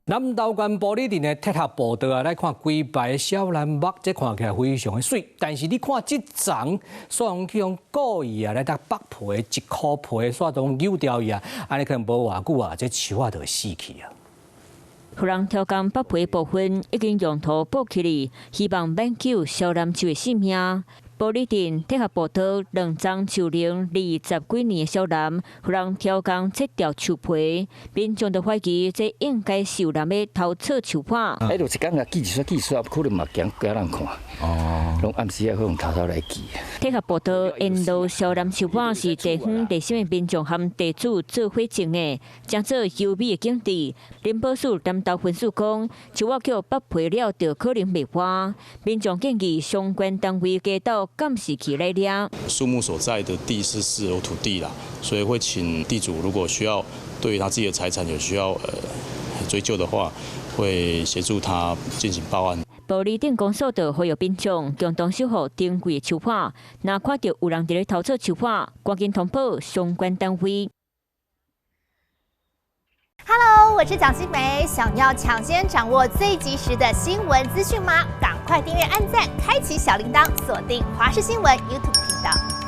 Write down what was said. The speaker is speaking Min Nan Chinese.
南投縣埔里鎮的鐵合步道啊，來看規排小楠木，這看起來非常的媠。但是你看這叢，煞予人故意啊來共剝皮，一箍皮煞攏扭掉去啊，按呢可能無偌久啊，這樹仔就會死去啊。予人偷工剝皮部分已經用塗補起來，希望挽救小楠樹的性命。埔里鎮鐵合步道兩叢樹齡20幾年的小楠，予人偷工切掉樹皮，民眾就懷疑這應該是有人欲偷採樹皮。哎，就一工共锯一撮锯一撮，可能嘛驚驚人看。哦，攏暗時仔會用偷偷來鋸。鐵合步道沿路小楠樹皮是地方熱心的民眾和地主做伙種的，成做優美的景致。林保署南投分署講，樹仔予剝皮了，就可能袂活。民眾建議相關單位加鬥監視器來掠。樹木所在的地是私有土地啦，所以會請地主如果需要對於他自己的財產有需要追究的話，會協助他進行報案。埔里鎮公所就呼籲民眾共同守護珍貴的樹皮，若看著有人佇咧偷採樹皮，趕緊通報相關單位。 Hello，我是蔣新梅，想要搶先掌握最及時的新聞資訊嗎？趕快訂閱、按讚、開啟小鈴鐺，鎖定華視新聞 YouTube 頻道。